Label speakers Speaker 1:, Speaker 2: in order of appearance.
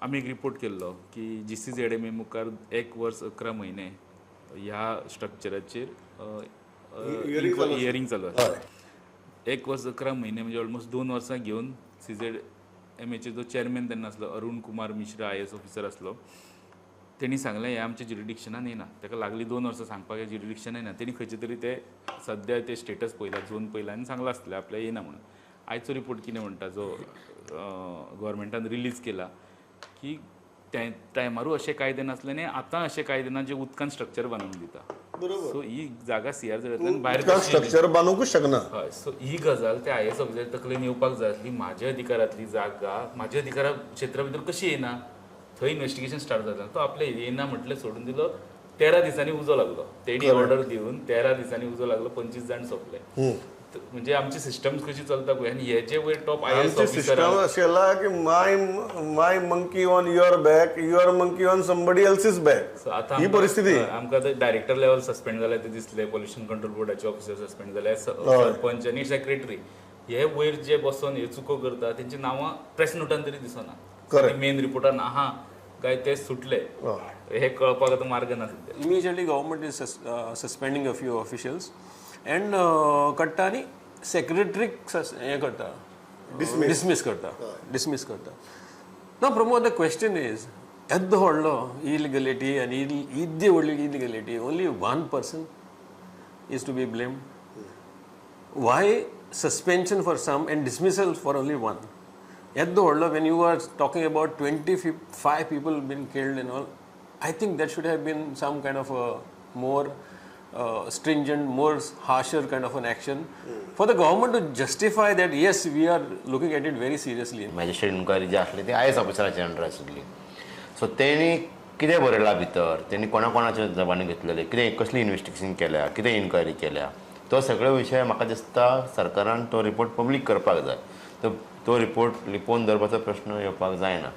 Speaker 1: आमी एक रिपोर्ट केल्लो की जीसीझेडएमए मुखार 1 वर्स 11 म्हयने ह्या स्ट्रक्चराचेर हियरींग चालू आसा. 1 वर्स 11 म्हयने म्हणजे ऑलमोस्ट 2 वर्सां घेवन सीझेड एमएचे जो चेअरमॅन तेन्ना आसलो, अरुण कुमार मिश्रा, आयएएस ऑफिसर आसलो, तेणी सांगलें, हें आमच्या ज्युरिडिक्शनान येना. ताका लागली 2 वर्सां सांगपाक, हें ज्युरिडिक्शनान येना. तेणी खंयचे तरी ते सद्या ते स्टेटस पळयला, झोन पळयला आनी सांगलां आसतलें आपल्या येना म्हणून. आयचो रिपोर्ट कितें म्हणटा, जो गोवोरमेंटान रिलीज केला, की ते टायमारू अशे कायदे नासले आनी आतां अशे कायदे ना जे उदकान स्ट्रक्चर बांदून दिता. सो ही जागा सीआरझेडांतल्यान भायर कशी येयली?
Speaker 2: स्ट्रक्चर बांदूंकच शकना.
Speaker 1: हय, सो ही गजाल त्या आयएएस ऑफिसर तकलेन येवपाक जाय आसली. म्हाज्या अधिकारांतली जागा म्हाज्या अधिकारा क्षेत्रा भितर कशी येना? थंय इन्वेस्टिगेशन स्टार्ट जालें. तो आपलें येना म्हटलें, सोडून दिलो. 13 दिसांनी उजो लागलो. तेणी ऑर्डर दिवन 13 दिसांनी उजो लागलो, 25 जाण सोंपले. म्हणजे आमची सिस्टम कशी चलता पळय. आनी हे जे वयर टॉप आयएएस
Speaker 2: आमचे
Speaker 1: ऑफिसर
Speaker 2: सिस्टम अशें केला की my monkey on your back, your monkey on somebody else's back.
Speaker 1: So आतां
Speaker 2: ही परिस्थिती.
Speaker 1: हय, आमकां आतां डायरेक्टर लेवल सस्पेंड जाले ते दिसले, पोल्युशन कंट्रोल बोर्डाचे ऑफिसर सस्पेंड जाले, सरपंच आनी सेक्रेटरी हे वयर जे बसोन ह्यो चुको करता, तेंची नांवां प्रेस नोटान तरी दिसना. मेन रिपोर्टान आहा काय ते सुटले, हे कळपाक आतां मार्ग ना सद्या.
Speaker 3: Immediately government is suspending a few officials and काडटा आनी सेक्रेटरीक हें करता, डिसमीस करता, डिसमीस करता. ना प्रमोद, the question is, येद्दो व्हडलो इलिगलिटी आनी इद्दी व्हडली illegality, only one person is to be blamed. Why suspension for some and dismissal for only one? येद्दो व्हडलो, when you are talking about 25 people been killed and all, I think that should have been some kind of a more stringent, more harsher kind of an action for the government to justify that yes, we are looking at it very seriously.
Speaker 4: Magistrate inquiry जी आसली ती IAS ऑफिसराच्या under आशिल्ली. So तेणी कितें बरयलां भितर, तेणी कोणा कोणाच्या जबानी घेतलेले, कितें कसली इन्वेस्टिगेशन केल्या, कितें इन्क्वायरी केल्या, तो सगळो विशय म्हाका दिसता सरकारान तो रिपोर्ट पब्लीक करपाक जाय. तो तो रिपोर्ट लिपोवन दवरपाचो प्रश्न येवपाक जायना.